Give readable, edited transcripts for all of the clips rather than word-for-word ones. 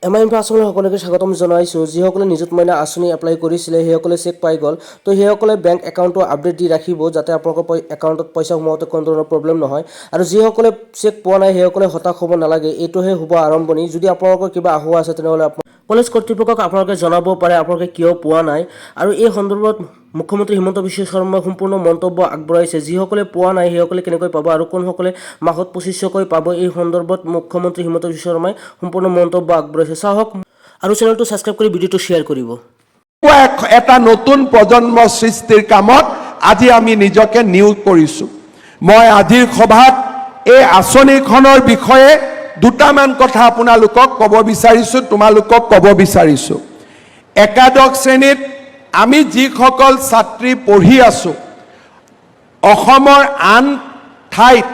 M আই info আছামলৈ সকলোকে স্বাগতম জনাইছোঁ। যিসকলে নিযুত মইনা আঁচনি এপ্লাই কৰিছিলে, সেইসকলে চেক পাই গ'ল। তো সেইসকলে বেংক একাউণ্টটো আপডেট দি ৰাখিব, যাতে আপোনালোকৰ একাউণ্টত পইচা সোমাওঁতে কোনো ধৰণৰ প্ৰব্লেম নহয়। আৰু যিসকলে চেক পোৱা নাই, সেইসকলে হতাশ হ'ব নালাগে। এইটোহে শুভ আৰম্ভণি। যদি আপোনালোকৰ কিবা আসোঁৱাহ আছে, তেনেহ'লে কলেজ কৰ্তৃপক্ষক আপোনালোকে জনাব পাৰে আপোনালোকে কিয় পোৱা নাই। আৰু এই সন্দৰ্ভত মুখ্যমন্ত্ৰী হিমন্ত বিশ্ব শৰ্মাই সম্পূৰ্ণ মন্তব্য আগবঢ়াইছে। যিসকলে পোৱা নাই, সেইসকলে কেনেকৈ পাব আৰু কোনসকলে মাহত 2500কৈ পাব, এই সন্দৰ্ভত মুখ্যমন্ত্ৰী হিমন্ত বিশ্ব শৰ্মাই সম্পূৰ্ণ মন্তব্য আগবঢ়াইছে। চাওক আৰু চেনেলটো ছাবস্ক্ৰাইব কৰি ভিডিঅ'টো শ্বেয়াৰ কৰিব। এটা নতুন প্ৰজন্ম সৃষ্টিৰ কামত আজি আমি নিজকে নিয়োগ কৰিছোঁ। মই আজিৰ সভাত এই আঁচনিখনৰ বিষয়ে দুটামান কথা আপোনালোকক ক'ব বিচাৰিছোঁ, তোমালোকক ক'ব বিচাৰিছোঁ। একাদশ শ্ৰেণীত আমি যিসকল ছাত্ৰী পঢ়ি আছোঁ, অসমৰ আন ঠাইত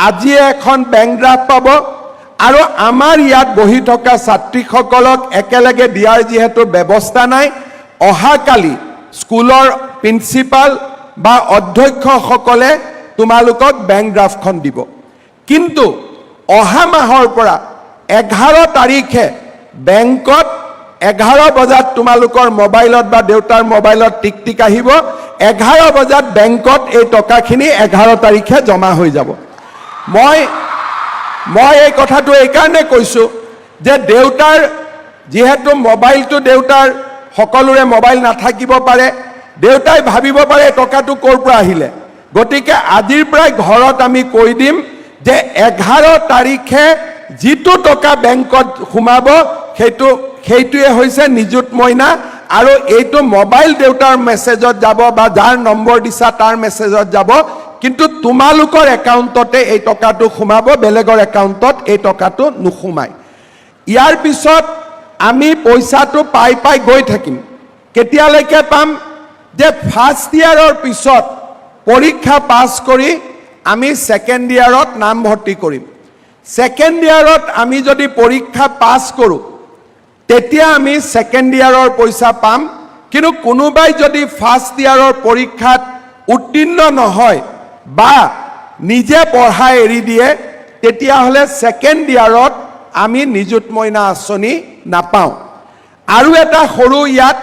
আজিয়ে এখন বেংক ড্ৰাফ্ট পাব আৰু আমাৰ ইয়াত বহি থকা ছাত্ৰীসকলক একেলগে দিয়াৰ যিহেতু ব্যৱস্থা নাই, অহাকালি স্কুলৰ প্ৰিন্সিপাল বা অধ্যক্ষসকলে তোমালোকক বেংক ড্ৰাফ্টখন দিব। কিন্তু অহা মাহৰ পৰা 11 তাৰিখে বেংকত 11 বজাত তোমালোকৰ মোবাইলত বা দেউতাৰ মোবাইলত টিক টিক আহিব। 11 বজাত বেংকত এই টকাখিনি 11 তাৰিখে জমা হৈ যাব। মই এই কথাটো এইকাৰণে কৈছোঁ যে দেউতাৰ যিহেতু মোবাইলটো, দেউতাৰ সকলোৰে মোবাইল নাথাকিব পাৰে, দেউতাই ভাবিব পাৰে টকাটো ক'ৰ পৰা আহিলে। গতিকে আজিৰ পৰাই ঘৰত আমি কৈ দিম যে 11 তাৰিখে যিটো টকা বেংকত সোমাব, সেইটোৱে হৈছে নিযুত মইনা। আৰু এইটো মোবাইল দেউতাৰ মেছেজত যাব বা যাৰ নম্বৰ দিছা তাৰ মেছেজত যাব, কিন্তু তোমালোকৰ একাউণ্টতে এই টকাটো সোমাব, বেলেগৰ একাউণ্টত এই টকাটো নোসোমায়। ইয়াৰ পিছত আমি পইচাটো পাই পাই গৈ থাকিম। কেতিয়ালৈকে পাম যে ফাৰ্ষ্ট ইয়াৰৰ পিছত পৰীক্ষা পাছ কৰি আমি ছেকেণ্ড ইয়াৰত নামভৰ্তি কৰিম। ছেকেণ্ড ইয়াৰত আমি যদি পৰীক্ষা পাছ কৰোঁ, তেতিয়া আমি ছেকেণ্ড ইয়াৰৰ পইচা পাম। কিন্তু কোনোবাই যদি ফাৰ্ষ্ট ইয়াৰৰ পৰীক্ষাত উত্তীৰ্ণ নহয় বা নিজে পঢ়া এৰি দিয়ে, তেতিয়াহ'লে ছেকেণ্ড ইয়াৰত আমি নিযুত মইনা আঁচনি নাপাওঁ। আৰু এটা সৰু ইয়াত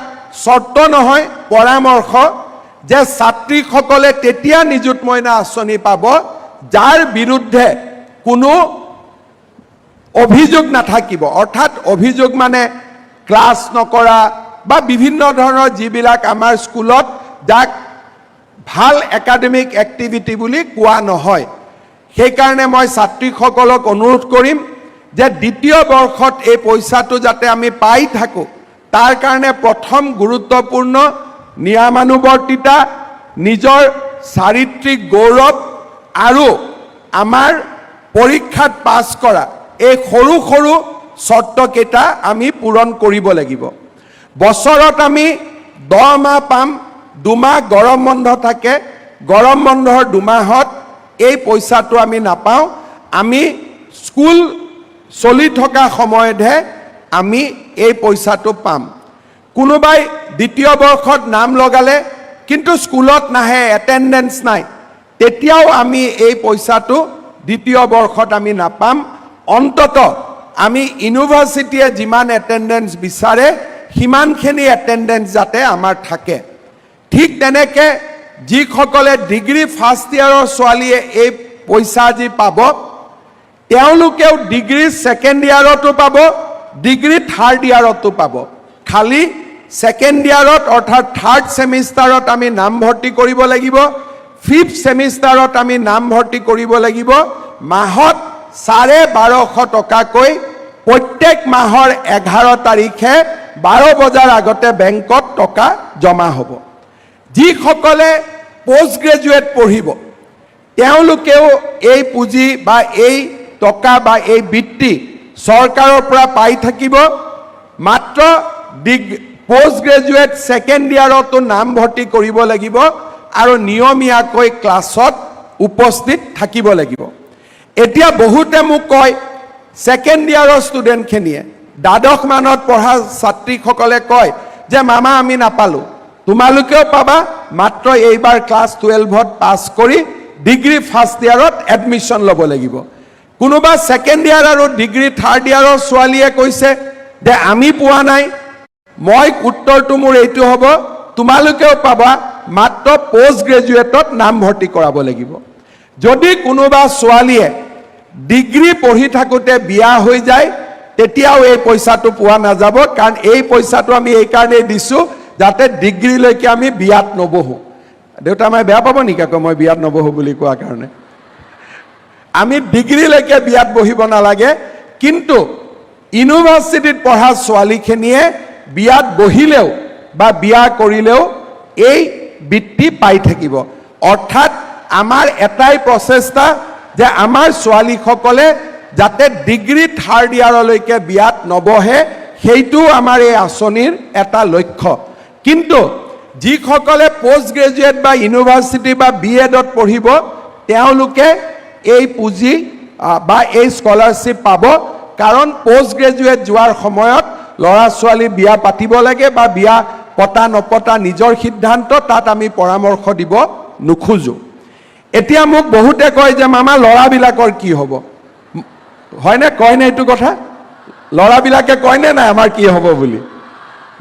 চৰ্ত নহয়, পৰামৰ্শ যে ছাত্ৰীসকলে তেতিয়া নিযুত মইনা আঁচনি পাব যাৰ বিৰুদ্ধে কোনো অভিযোগ নাথাকিব। অৰ্থাৎ অভিযোগ মানে ক্লাছ নকৰা বা বিভিন্ন ধৰণৰ যিবিলাক আমাৰ স্কুলত যাক ভাল একাডেমিক এক্টিভিটি বুলি কোৱা নহয়। সেইকাৰণে মই ছাত্ৰীসকলক অনুৰোধ কৰিম যে দ্বিতীয় বৰ্ষত এই পইচাটো যাতে আমি পাই থাকোঁ, তাৰ কাৰণে প্ৰথম গুৰুত্বপূৰ্ণ নিয়মানুৱৰ্তিতা, নিজৰ চাৰিত্ৰিক গৌৰৱ আৰু আমাৰ পৰীক্ষাত পাছ কৰা, এই সৰু সৰু চৰ্তকেইটা আমি পূৰণ কৰিব লাগিব। বছৰত আমি 10 মাহ পাম, 2 মাহ গৰম বন্ধ থাকে। গৰম বন্ধৰ 2 মাহত এই পইচাটো আমি নাপাওঁ। আমি স্কুল চলি থকা সময়তহে আমি এই পইচাটো পাম। কোনোবাই দ্বিতীয় বৰ্ষত নাম লগালে, কিন্তু স্কুলত নাহে, এটেণ্ডেঞ্চ নাই, তেতিয়াও আমি এই পইচাটো দ্বিতীয় বৰ্ষত আমি নাপাম। অন্তত আমি ইউনিভাৰ্চিটিয়ে যিমান এটেণ্ডেঞ্চ বিচাৰে, সিমানখিনি এটেণ্ডেঞ্চ যাতে আমাৰ থাকে। ঠিক তেনেকে যিসকলে ডিগ্ৰী ফাৰ্ষ্ট ইয়াৰৰ ছোৱালীয়ে এই পইচা আজি পাব, তেওঁলোকেও ডিগ্ৰী ছেকেণ্ড ইয়াৰতো পাব, ডিগ্ৰী থাৰ্ড ইয়াৰতো পাব। খালি ছেকেণ্ড ইয়াৰত অৰ্থাৎ থাৰ্ড ছেমিষ্টাৰত আমি নামভৰ্তি কৰিব লাগিব, ফিফ্থ ছেমিষ্টাৰত আমি নামভৰ্তি কৰিব লাগিব। মাহত 1250 টকাকৈ প্ৰত্যেক মাহৰ 11 তাৰিখে 12 বজাৰ আগতে বেংকত টকা জমা হ'ব। যিসকলে পষ্ট গ্ৰেজুৱেট পঢ়িব, তেওঁলোকেও এই পুঁজি বা এই টকা বা এই বৃত্তি চৰকাৰৰ পৰা পাই থাকিব। মাত্ৰ পষ্ট গ্ৰেজুৱেট ছেকেণ্ড ইয়াৰতো নামভৰ্তি কৰিব লাগিব আৰু নিয়মীয়াকৈ ক্লাছত উপস্থিত থাকিব লাগিব। এতিয়া বহুতে মোক কয়, ছেকেণ্ড ইয়াৰৰ ষ্টুডেণ্টখিনিয়ে, দ্বাদশ মানত পঢ়া ছাত্ৰীসকলে কয় যে মামা, আমি নাপালোঁ। তোমালোকেও পাবা, মাত্ৰ এইবাৰ ক্লাছ 12ত পাছ কৰি ডিগ্ৰী ফাৰ্ষ্ট ইয়াৰত এডমিশ্যন ল'ব লাগিব। কোনোবা ছেকেণ্ড ইয়াৰ আৰু ডিগ্ৰী থাৰ্ড ইয়াৰৰ ছোৱালীয়ে কৈছে যে আমি পোৱা নাই। মই উত্তৰটো মোৰ এইটো হ'ব, তোমালোকেও পাবা, মাত্ৰ পষ্ট গ্ৰেজুৱেটত নামভৰ্তি কৰাব লাগিব। যদি কোনোবা ছোৱালীয়ে ডিগ্ৰী পঢ়ি থাকোঁতে বিয়া হৈ যায়, তেতিয়াও এই পইচাটো পোৱা নাযাব, কাৰণ এই পইচাটো আমি এইকাৰণেই দিছোঁ যাতে ডিগ্ৰীলৈকে আমি বিয়াত নবহোঁ। দেউতা মায়ে বেয়া পাব নেকি আকৌ মই বিয়াত নবহোঁ বুলি কোৱাৰ কাৰণে? আমি ডিগ্ৰীলৈকে বিয়াত বহিব নালাগে, কিন্তু ইউনিভাৰ্চিটিত পঢ়া ছোৱালীখিনিয়ে বিয়াত বহিলেও বা বিয়া কৰিলেও এই বৃত্তি পাই থাকিব। অৰ্থাৎ আমাৰ এটাই প্ৰচেষ্টা যে আমাৰ ছোৱালীসকলে যাতে ডিগ্ৰী থাৰ্ড ইয়াৰলৈকে বিয়াত নবহে, সেইটোও আমাৰ এই আঁচনিৰ এটা লক্ষ্য। কিন্তু যিসকলে পষ্ট গ্ৰেজুৱেট বা ইউনিভাৰ্চিটি বা বি এডত পঢ়িব, তেওঁলোকে এই পুঁজি বা এই স্কলাৰশ্বিপ পাব, কাৰণ পষ্ট গ্ৰেজুৱেট যোৱাৰ সময়ত ল'ৰা ছোৱালী বিয়া পাতিব লাগে বা বিয়া পতা নপতা নিজৰ সিদ্ধান্ত, তাত আমি পৰামৰ্শ দিব নোখোজোঁ। এতিয়া মোক বহুতে কয় যে মামা, ল'ৰাবিলাকৰ কি হ'ব? হয়নে? কয়নে এইটো কথা? ল'ৰাবিলাকে কয়নে নাই আমাৰ কি হ'ব বুলি?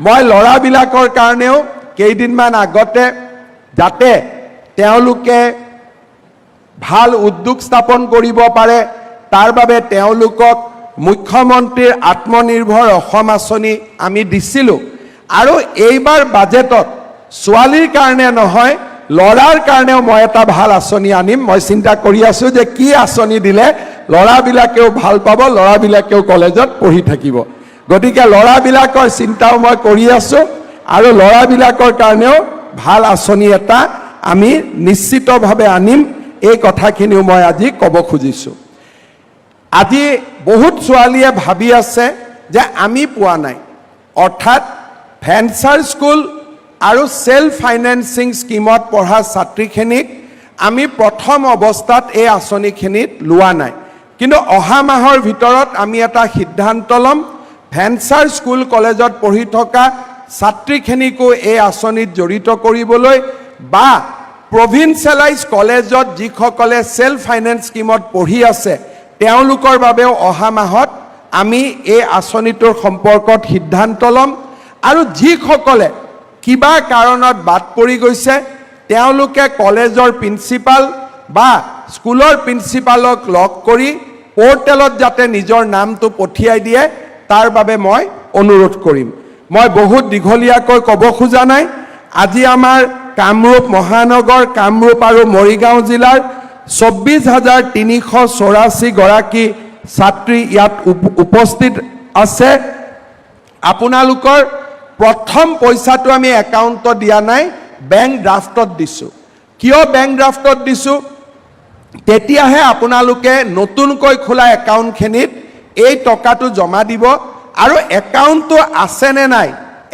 মই ল'ৰাবিলাকৰ কাৰণেও কেইদিনমান আগতে যাতে তেওঁলোকে ভাল উদ্যোগ স্থাপন কৰিব পাৰে, তাৰ বাবে তেওঁলোকক মুখ্যমন্ত্ৰীৰ আত্মনিৰ্ভৰ অসম আঁচনি আমি দিছিলোঁ। আৰু এইবাৰ বাজেটত ছোৱালীৰ কাৰণে নহয়, ল'ৰাৰ কাৰণেও মই এটা ভাল আঁচনি আনিম। মই চিন্তা কৰি আছোঁ যে কি আঁচনি দিলে ল'ৰাবিলাকেও ভাল পাব, ল'ৰাবিলাকেও কলেজত পঢ়ি থাকিব। গতিকে ল'ৰাবিলাকৰ চিন্তাও মই কৰি আছোঁ আৰু ল'ৰাবিলাকৰ কাৰণেও ভাল আঁচনি এটা আমি নিশ্চিতভাৱে আনিম। এই কথাখিনিও মই আজি ক'ব খুজিছোঁ। আজি বহুত ছোৱালীয়ে ভাবি আছে যে আমি পোৱা নাই। অৰ্থাৎ ভেঞ্চাৰ স্কুল আৰু চেল্ফ ফাইনেন্সিং স্কীমত পঢ়া ছাত্ৰীখিনিক আমি প্ৰথম অৱস্থাত এই আঁচনিখিনিত লোৱা নাই। কিন্তু অহা মাহৰ ভিতৰত আমি এটা সিদ্ধান্ত ল'ম, ভেঞ্চাৰ স্কুল কলেজত পঢ়ি থকা ছাত্ৰীখিনিকো এই আঁচনিত জড়িত কৰিবলৈ বা প্ৰভিঞ্চিয়েলাইজ কলেজত যিসকলে চেল্ফ ফাইনেন্স স্কীমত পঢ়ি আছে, তেওঁলোকৰ বাবেও অহা মাহত আমি এই আঁচনিটোৰ সম্পৰ্কত সিদ্ধান্ত ল'ম। আৰু যিসকলে কিবা কাৰণত বাদ পৰি গৈছে, তেওঁলোকে কলেজৰ প্ৰিন্সিপাল বা স্কুলৰ প্ৰিন্সিপালক লগ কৰি পৰ্টেলত যাতে নিজৰ নামটো পঠিয়াই দিয়ে, তাৰ বাবে মই অনুৰোধ কৰিম। মই বহুত দীঘলীয়াকৈ ক'ব খোজা নাই। আজি আমাৰ কামৰূপ মহানগৰ, কামৰূপ আৰু মৰিগাঁও জিলাৰ 24,384 গৰাকী ছাত্ৰী ইয়াত উপস্থিত আছে। আপোনালোকৰ প্ৰথম পইচাটো আমি একাউণ্টত দিয়া নাই, বেংক ড্ৰাফ্টত দিছোঁ। কিয় বেংক ড্ৰাফ্টত দিছোঁ? তেতিয়াহে আপোনালোকে নতুনকৈ খোলা একাউণ্টখিনিত এই টকাটো জমা দিব আৰু একাউণ্টটো আছেনে নাই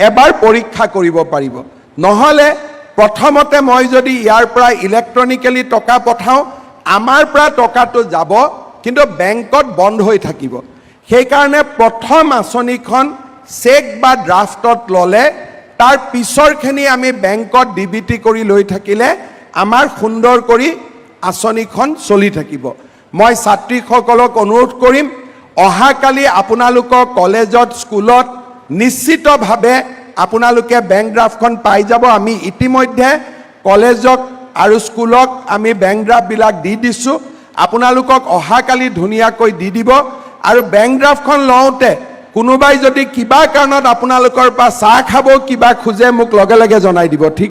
এবাৰ পৰীক্ষা কৰিব পাৰিব। নহ'লে প্ৰথমতে মই যদি ইয়াৰ পৰা ইলেক্ট্ৰনিকেলি টকা পঠাওঁ, আমাৰ পৰা টকাটো যাব, কিন্তু বেংকত বন্ধ হৈ থাকিব। সেইকাৰণে প্ৰথম আঁচনিখন চেক বা ড্ৰাফ্টত ল'লে তাৰ পিছৰখিনি আমি বেংকত ডিবিটি কৰি লৈ থাকিলে আমাৰ সুন্দৰ কৰি আঁচনিখন চলি থাকিব। মই ছাত্ৰীসকলক অনুৰোধ কৰিম, অহাকালি আপোনালোকৰ কলেজত, স্কুলত নিশ্চিতভাৱে আপোনালোকে বেংক ড্ৰাফ্টখন পাই যাব। আমি ইতিমধ্যে কলেজক আৰু স্কুলক আমি বেংক ড্ৰাফ্টবিলাক দি দিছোঁ। আপোনালোকক অহাকালি ধুনীয়াকৈ দি দিব। আৰু বেংক ড্ৰাফ্টখন লওঁতে কোনোবাই যদি কিবা কাৰণত আপোনালোকৰ পৰা চাহ খাব কিবা খোজে, মোক লগে লগে জনাই দিব, ঠিক।